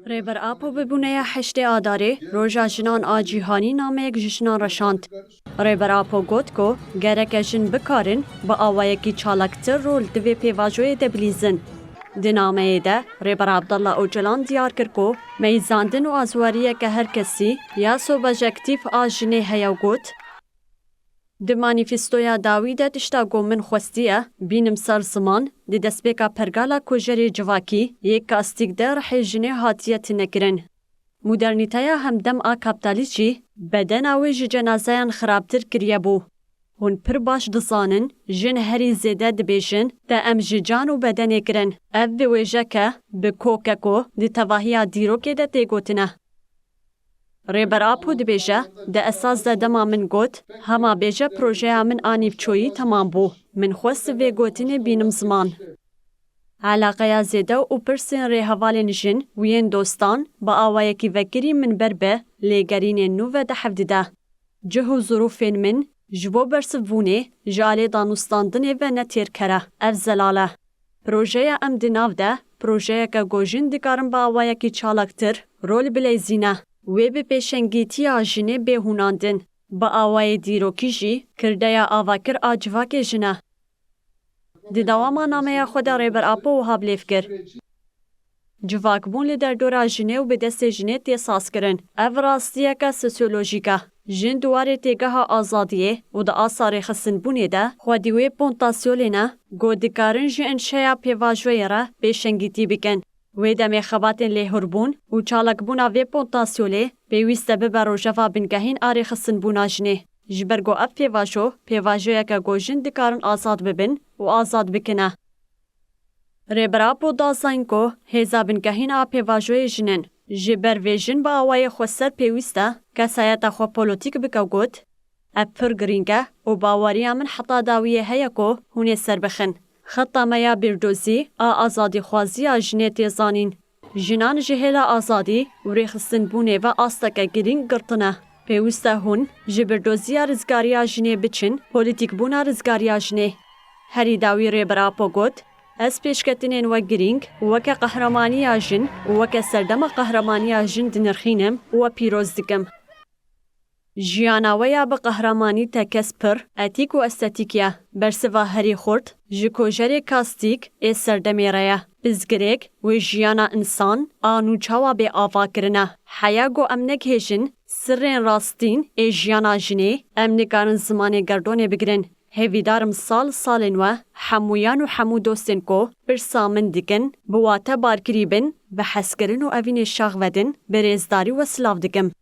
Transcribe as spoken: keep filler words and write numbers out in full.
Rêber Apo bi bûneya heştê Adarê, Roja Jinan a Cîhanî nameyek ji jinan re şand. Rêber Apo got ku gereke jin bikarin bi awayekî çalaktir rol di vê pêvajoyê de bilîzin. Di nameyê de Rêber Abdullah Ocalan diyar kir ku meyzandin û azwariyeke herkesî ya sobejektif a jinê heye û got, Di manîfestoya dawî de tişta ku min xwestiye bînim ser ziman, di destpêka pergala kujerê civakî yê kastîk de rihê jinê hatiye tinekirin. Modernîteya hemdem a kaptalîst jî bedena wê ji cenazeyan xirabtir kiriye bû. Hûn pir baş dizanin, jin herî zêde dibêjin, te em ji can û bedenê kirin. Ev bi wêjeke, bi kokeko di tevahiya dîrokê de tê gotine. Rêber Apo dibêje, di esas de dema min got, hema bêje projeya min a nîvçoyî temam bû. Min xwest vê gotinê bînim ziman. Elaqeya zêde û pirsên rêhevalên jin û yên dostan bi awayekî vekirî min ber bi lêgerînên nû ve di hev dide. Cih û zirûfên min ji bo bersivbûnê ji alê danûstandinê ve ne têrker e. Ev zelal e. Projeya em di nav de projeyeke ku jin dikarin bi awayekî çalaktir rol bileyzîne. Wê bi pêşengîtiya jinê bê hûnandin. Bi awayê dîrokî jî kirdeya avakir a civakê jin e. Di dewama nameya xwe de Rêber Apo wiha bilêv kir. Civakbûn li derdora jinê û bi destê jinê tê sazkirin. Ev rastiyeke sosyolojîk e. Jin di warê têgeha azadiyê û di asa rêxistinbûnê de xwedî wê pontasyolê ne, ku dikarin ji înşeya pêvajoyê re pêşengîtî bikin. Wê demê xebatên lêhurbûn û çalakbûna vê pontasyolê pêwîst e bibe rojeva bingehîn a rêxistinbûna jinê. Ji ber ku ev pêvajo, pêvajoyeke ku jin dikarin azad bibin û azad bikine. Rêber Apo da zayîn ku hêza bingehîn a pêvajoyê jin in. Ji ber vê jin bi awayê xweser pêwîst e kesayeta xwe polotîk bike û got, Ev pir girîng e û baweriya min heta dawiyê heye ku hûn ê serbixin. Xeta me ya bîrdozî a azadîxwaziya jinê tê zanîn. Jinan ji hêla azadî û rêxistinbûnê ve asteke girîng girtine. Pêwîst e hûn ji birdoziya rizgariya jinê biçin polîtîkbûna rizgariya jinê. Herî dawî Rêber Apo got, Ez pêşketinên we girîng weke qehramaniya jin û weke serdema qehramaniya jin dinirxînim û we pîroz dikim. Jiyana we ya bi qehramanî tekez pir etîk û estetîk ye. Bersiva herî xurt ji kojerê kastîk ê serdemê re ye. Pirsgirêk wê jiyana însan a nû çawa bê ava kirine? Heya ku em negihêjin sirrên rastîn ê jiyana jinê, em nikarin zimanê gerdonê bigirin. Hêvîdar im sal salên we hemûyan û hemû dostên ku pirsa min dikin, bi wate barkirî bin, bi hezkirin û evînê şax vedin, bi rêzdarî we silav dikim.